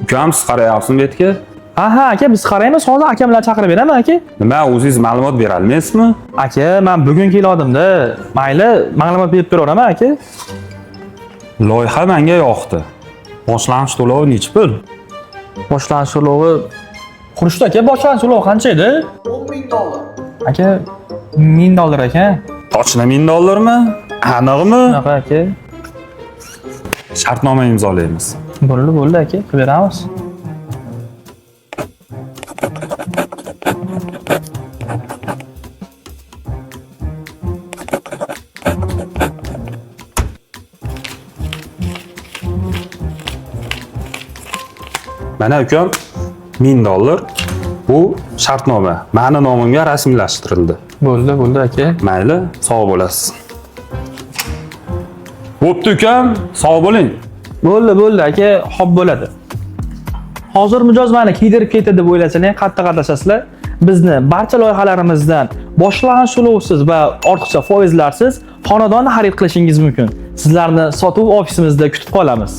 Ukam, siz qarayapsizmi bu yerga? Aha, aka, biz qaraymiz, hozir akamlar chaqirib beraman, aka. Nima, o'zingiz ma'lumot bera olmaysizmi? Aka, men bugun kelodimda. Mayli, ma'lumot berib turaveraman, aka. Loyiha menga yoqdi. Boshlang'ich to'lovi nechi pul? Boshlang'ich to'lovi Xurshid aka, boshlang'ich to'lovi qancha edi? 10 ming dollar. Aka, 1000 dollar ekan. Tochna 1000 dollarmi? Aniqmi? Shunaqa aka. Shartnoma imzolaymiz. Bo'ldi, bo'ldi aka, qilib beramiz. Mana ukam, 1000 dollar. Bu shartnoma mani nomimga rasmiylashtirildi. Bo'ldi, bo'ldi aka. Mayli, sog' bo'lasiz. Bo'pti ukam, sog' bo'ling. Bo'ldi, bo'ldi aka, xo'p bo'ladi. Hozir mijoz mani kiydirib ketdi deb o'ylasalar, qattiq adashasizlar. Bizni barcha loyihalarimizdan boshlang'ich to'lovsiz va ortiqcha foizlarsiz xonadon xarid qilishingiz mumkin. Sizlarni sotuv ofisimizda kutib qolamiz.